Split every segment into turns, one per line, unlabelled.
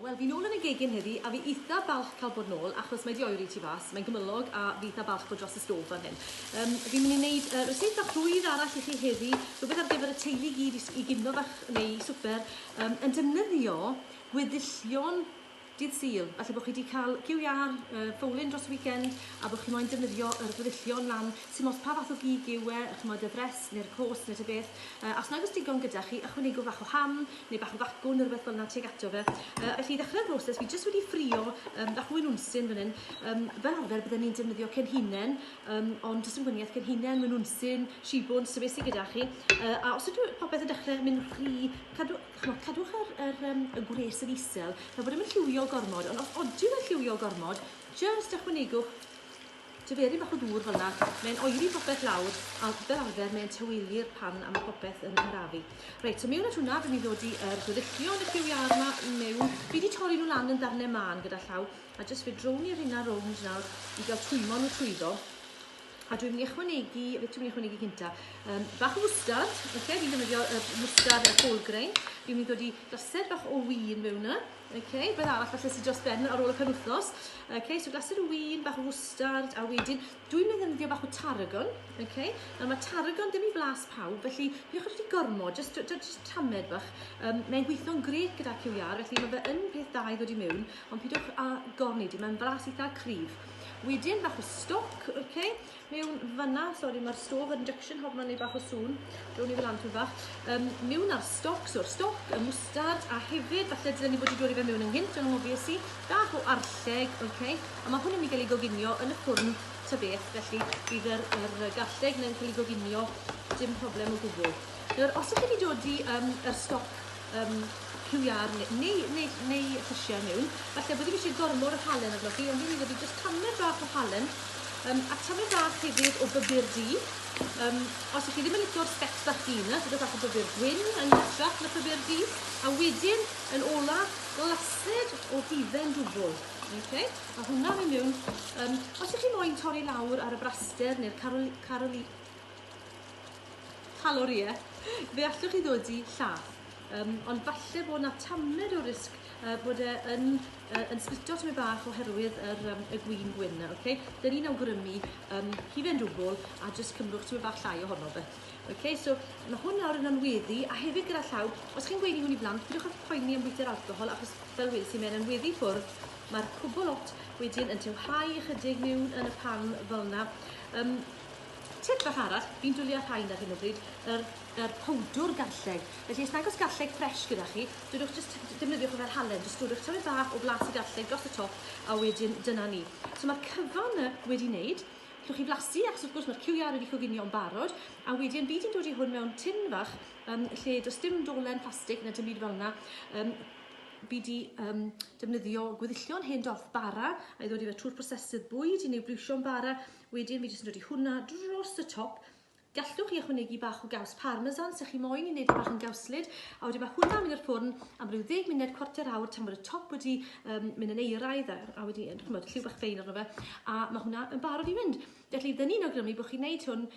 Wel, fi'n ôl yn y gegin heddi a fi itha balch cael bod nôl achos mae 'di oeri tu fas, mae'n gymylog a fi itha balch bod dros y stôf fan hyn. Yym, fi'n mynd i wneud uh, ryseip bach rhwydd arall i chi heddi, rhywbeth ar gyfer y teulu i gyd i, i ginio bach neu i swper, um, yn defnyddio gweddillion Dydd Sul, falle bod chi 'di cael cyw iâr, yy ffowlyn dros y weekend a bod chi moyn defnyddio yr gweddillion lan, sim ots pa fath o gig yw e, ch'mod y frest neu'r coes neu ta beth, yy os nag oes digon gyda chi, ychwanegwch bach o ham neu bach o facwn neu rhywbeth fel 'na tuag ato fe. Yy felly i ddechrau'r broses fi jyst wedi ffrio yym bach o winwnsyn fan hyn, yym fel arfer bydden ni'n defnyddio cenhinen yym ond does dim gwaniaeth cenhinen, winwnsyn, shibwns, ta beth sy gyda chi, yy a os ydyw popeth yn dechrau mynd rhy cadw Chimod, cadwch yr, yr, um, y gwres yn isel, fel bod e'm yn lliwio gormod, ond os odyw e'n lliwio gormod, jyst ychwanegwch diferyn bach o ddŵr fel yna, mae'n oeri popeth lawr, a fel arfer mae'n tawelu'r pan a mae popeth yn ymrafu. Reit, so mewn at hwnna, fi'n mynd i ddod i yr gweddillion y cyw iâr yma mewn. Fi wedi torri nhw lan yn ddarnau mân gyda llaw, a jyst fe drown i'r rheina rownd nawr i gael twymo nhw trwyddo. A dwi'n mynd i ychwanegu, beth dwi'n mynd i ychwanegu cynta? Bach o fwstard, okay, fi'n defnyddio y mwstard y whole grain. Fi'n mynd i ddod i glased bach o win mewn yna. Okay, beth arall falle sydd dros ben ar ôl y penwythnos. Okay, so glased o win, bach o fwstard, a wedyn dwi'n mynd i ddefnyddio bach o tarragon. Okay. Nawr mae tarragon ddim i flas pawb, felly peidiwch â dod i gormod, just, just tamed bach. Mae'n gweithio'n grêt gyda cyw iâr, felly mae fe yn peth da i ddod i mewn, ond peidiwch â gorneud, mae'n flas eitha cryf. Wedyn bach o stoc, ok, mewn fanna, sori mae'r stôf yr induction hob ma'n neud bach o sŵn, drown ni fe lan tipyn bach, um, mewn ar stoc, so'r stoc, y mwstard, a hefyd, falle dylen ni fod wedi dod i fe mewn ynghynt, ond anghofio i, bach o arlleg, ok, a mae hwn yn mynd i gael ei goginio yn y ffwrn ta beth, felly bydd yr, yr garlleg yna'n cael ei goginio, dim problem o gwbl. Nawr, os ydych chi wedi dod i um, yr stoc um, cyw iâr neu, neu, neu, neu llysiau mewn. Falle bod ddim eisiau gormod o halen arnoch chi, ond fi'n mynd i ddod i jyst tamed bach o halen. A tamed bach hefyd o bybyr du. Os ych chi ddim yn licio'r specs bach du yna, dod bach o bybyr gwyn yn hytrach na bybyr du. A wedyn, yn ola, glased o hufen dwbl. Okay? A hwnna mynd mewn. Os ych chi moyn torri lawr ar y braster neu'r carol, caroli, calorïau, fe allwch chi ddod i llath. Ond falle bod 'na tamed o risg bod e yn yn splito tymed bach oherwydd yr yym y gwin gwyn 'na, oce? Dyn ni'n awgrymu yym hufen dwbl a jyst cymrwch tymed bach llai ohono fe. Oce, so ma' hwn nawr yn anweddu a hefyd gyda llaw, os chi'n gweini hwn i blant, pidwch â phoeni am bwyte'r alcohol achos fel wedes i mae'n anweddu ffwrdd, mae'r cwbl lot wedyn yn tewhau ychydig mewn yn y pan fel 'na. Yym Tip bach arall, fi'n dwli ar rhain ar hyn o bryd, yr, yr powdwr garlleg. Felly os nag oes garlleg ffresh gyda chi, dodwch jyst, defnyddiwch e fel halen, jyst dodwch tamed bach o flas y garlleg dros y top, a wedyn dyna ni. So mae'r cyfan y wedi wneud. Allwch chi flasu, achos wrth gwrs mae'r cyw iâr wedi coginio yn barod, a wedyn fi 'di dod i hwn mewn tin fach, lle does dim dolen plastig na dim byd fel yna. Fi 'di yym defnyddio gweddillion hen dorth bara a i ddod i fe trwy'r prosesydd bwyd i wneud briwsion bara. Wedyn fi jyst yn dod i hwnna dros y top. Gallwch chi ychwanegu bach o gaws parmesan se chi moyn i wneud e bach yn gawslyd. A wedyn mae hwnna'n mynd i'r ffwrn am ryw ddeg munud, cwarter awr, tan bod y top wedi um, mynd yn euraidd a, a wedi, chymod, lliw bach ffein arno fe. A mae hwnna yn barod i fynd. Felly, fydden ni'n awgrymu bod chi'n neud hwn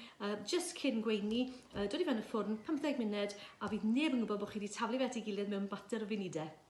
just cyn gweini, dod i fewn y ffwrn, 15 munud, a fydd neb yn gwybod bod chi wedi taflu fe at ei gilydd mewn mater o funudau.